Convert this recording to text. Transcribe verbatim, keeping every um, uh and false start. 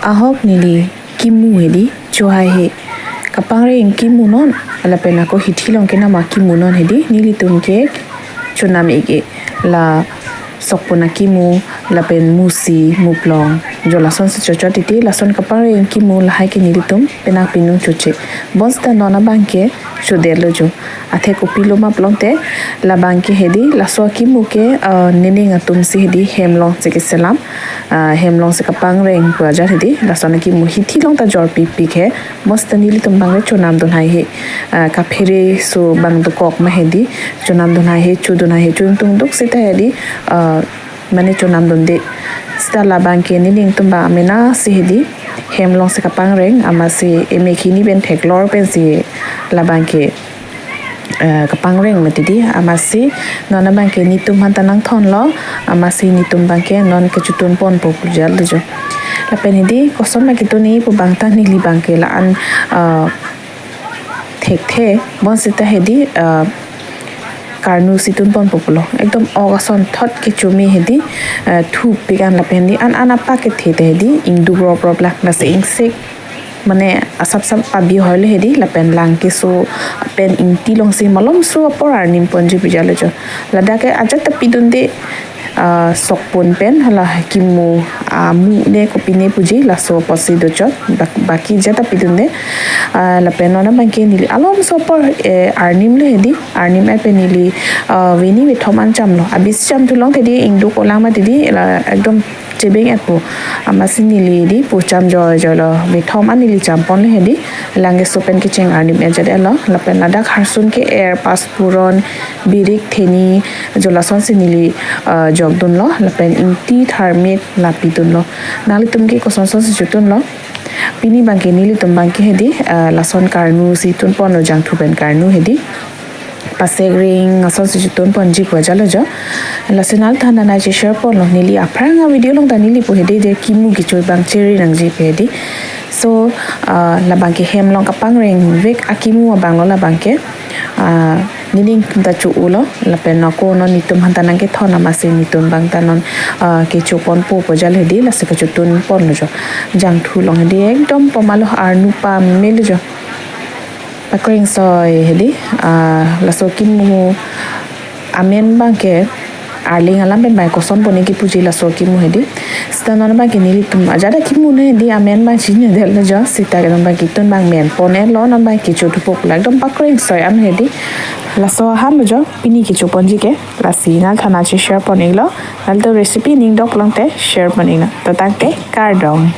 Ahok neli kimu hedi chohai he. Kapangreng kimu non, lapen ako hithi along kenam akimu non hedi, nelitum ke chonam ik-e. La sokpon akimu, lapen musi, muplong, jo lasonsi chochot titi, lason kapangreng kimu lahai ke nelitum penang pinung choche. Bonsita non abangke chodetlo jo. Athe kopilo ma pulote, labangke hedi, laso akimu ke, ah, nening atumsi hedi, hem alongsi keselam, ah, hem alongsi kapangreng pu ajat hedi, lason akimu hithi along ta jorpipik he, bonsita nelitum abangke chonamdun hai he, ah, kaphere so abang dokok ma hedi, chonamdun hai he, chodun hai he, chontung duk sita hedi, ah, mane chonamdunde. Sita labangke nening atum abang amenasi hedi, hem alongsi kapangreng, amatsi emek hini pen theklor pensi labangke, eh, kapangreng mati di, amatsi non abangke netum aphan ta nangthonlo, amatsi netum abangke non kechotun ponpo pu ajatlo jo. Lapen hedi koson ma ketun-i pu abang ta neli abangke la-an, eh, thekthe, bonsita hedi, eh, karnusi tun ponpo pulo. Ekdom ok ason thot kecho me hedi, eh, thupik an lapen hedi an an apak kethe te hedi ingduk rop rop lang, lasi ingsik mane asap sap pabi hoilo hedi, lapen lang keso pen ingti alongsi malomso apor arnim ponji pu ajatlo jo. Ladak ke ajat ta pidunde, ah, sokpon pen hala kimu amu ne kopine puji laso apotsi dochot, bak-, baki ajat ta pidunde. Ah, lapen non abangke neli alomso apor, eh, arnimlo hedi, arnim-et pen neli, ah, veni vethom an chamlo. Abis cham thu longthe di ingduk olang mati di, la ekdom chebeng-etpo. Amatsi neli di pu cham joi joilo, vethom an neli cham ponlo hedi. Lang keso pen kecheng arnim-et ajat-etlo. Lapen ladak harsun ke-er, pasporon, birik, theni, jo lasonsi neli, ah, jokdunlo. Lapen ingti, tharmit la pidunlo. Nanglitum ke koson sonsi chotunlo? Pini abangke nelitum abangke hedi, ah, lason karnusi tun ponlo, jangthu pen karnu hedi. Pasek ring asonsi chotun ponji pu ajatlo jo. Lasi nanglitum aphan ta nangche-share ponlo, neli aphrang avideo along ta neli pu hedi, de kimu kecho abang chere nangji pu hedi. So, ah, labangke hem along kapangreng vek akimu abanglo labangke. Ah, nening atum ta cho-olo, lapen ako non netum aphan ta nangkethon amatsi netum abang ta non, ah, kecho ponpo pu ajatlo hedi, lasi kechotun ponlo jo. Jangthu along hedi ekdom pamalo, arnu pamelo jo. Pakreng soi hedi, ah, laso kimu amen abangke arleng alam pen abang koson pone kipuji laso kimu hedi. Sita non abangke nelitum ajat ta kimu ne hedi, amen abang chinidetlo jo, sita ke non abangke tun abang men pon-etlo, non abangke cho thupo pulo, ekdom pakreng soi an hedi. Laso ahan lo jo pini kecho ponji ke, lasi nanglitum aphan nangche-share pon-iklo, nanglitum recipe ning dok longte share pon-iklo. To tangte kardom.